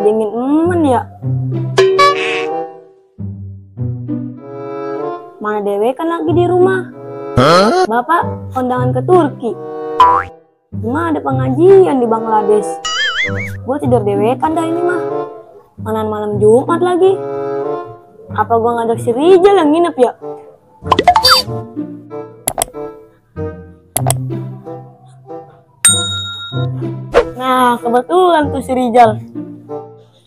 Dingin emen ya. Mana dewe kan lagi di rumah. Bapak kondangan ke Turki. Cuma ada pengajian di Bangladesh. Gue tidur dewekan dah ini mah. Mana malam Jumat lagi. Apa gue ngajak si Rijal yang nginep ya? Nah kebetulan tuh si Rijal.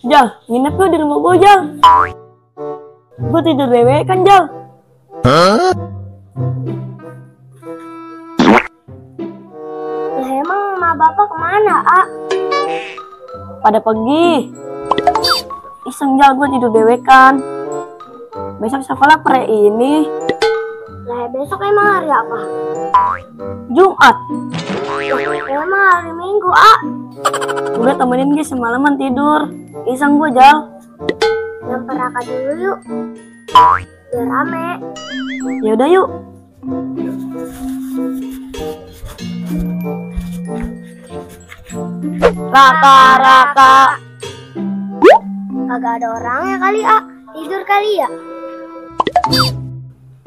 Jal, nginep lo di rumah gue, Jal. Gue tidur dewe kan, Jal. Lah emang mama bapak kemana, A? Pada pergi. Iseng, Jal, gue tidur dewe kan. Besok sekolah pre ini. Lah besok emang hari apa? Jumat. Emang hari Minggu, A. Udah temenin dia semalaman tidur. Iseng gue, Jal. Nyamper Raka dulu yuk. Biar rame. Yaudah yuk. Raka. Kagak ada orangnya kali, A. Tidur kali ya?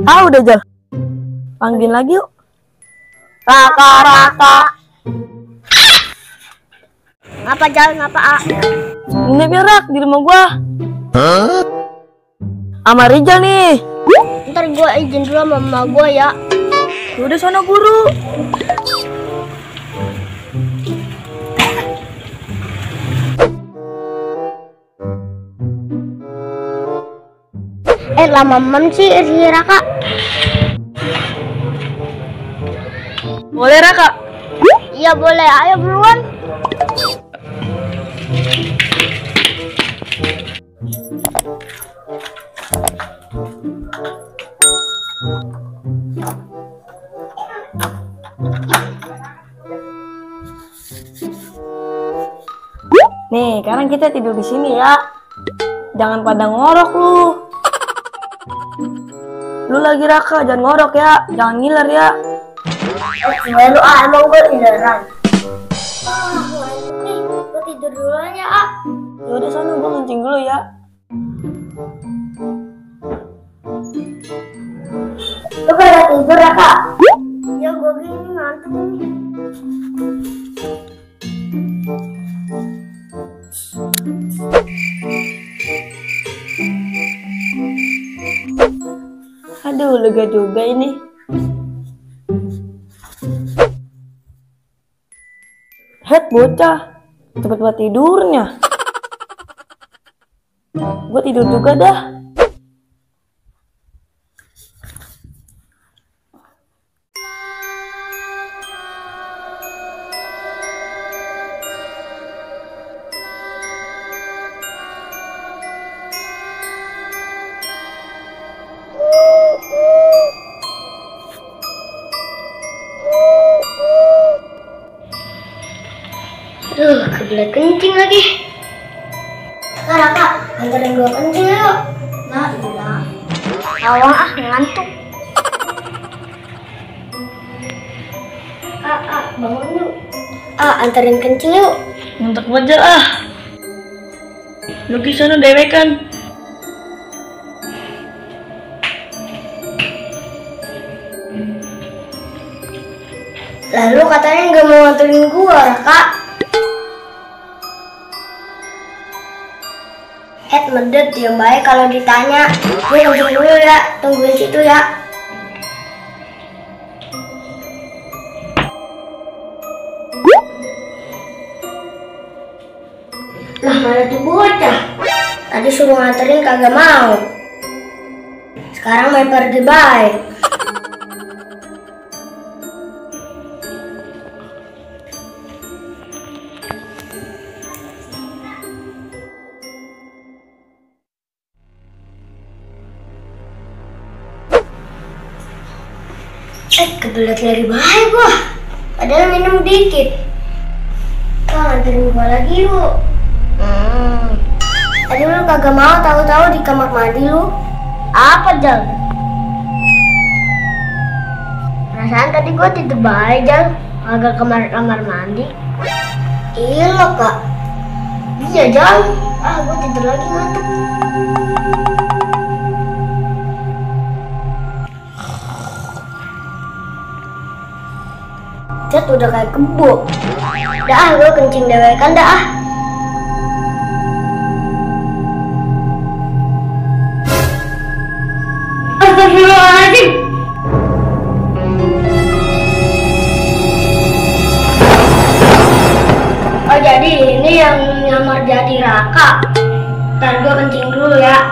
Udah, Jal. Panggil lagi yuk. Raka. Ngapa, Jal? Ngapa, A? Nginep ya, Rak, di rumah gua. Sama Rijal nih. Ntar gua izin dulu sama mama gua ya. Udah sana guru. Lama mam sih Raka. Boleh, Raka? Iya boleh, ayo buruan. Nih, sekarang kita tidur di sini ya. Jangan pada ngorok lu. Lu lagi Raka, jangan ngorok ya. Jangan ngiler ya. Lu emang gue tiduran. Gue tidur dulu aja, Yaudah sana, gue kencing dulu ya. Lu pada tidur, Raka? Ya, gue gini ngantuk nih. Aduh, lega juga ini. Bocah, cepet banget tidurnya. Gue tidur juga dah. Kebelet kencing lagi. Raka, anterin gua kencing yuk. Nah, udah. Awang ngantuk. Bangun yuk. Anterin kencing yuk. Ngantuk wajar Lu di sana dewekan. Lalu katanya nggak mau nganterin gua, Raka. Medet diam baik kalau ditanya. Gue kencing dulu ya, tungguin situ ya. Lah mana tuh bocah? Tadi suruh nganterin kagak mau. Sekarang main pergi baik. Kebelet lagi bahaya gua. Padahal minum dikit. Kau nganterin gua lagi yuk. Tadi lu kagak mau, tahu-tahu di kamar mandi lu. Apa Jal? Perasaan tadi gua tidur baik Jal, kagak kamar mandi. Iya loh Kak. Iya Jal. Gua tidur lagi ngantuk. Cat udah kayak kebo. Dah gue kencing dewekan dah. Astagfirullahaladzim. Oh jadi ini yang nyamar jadi Raka. Ntar gue kencing dulu ya.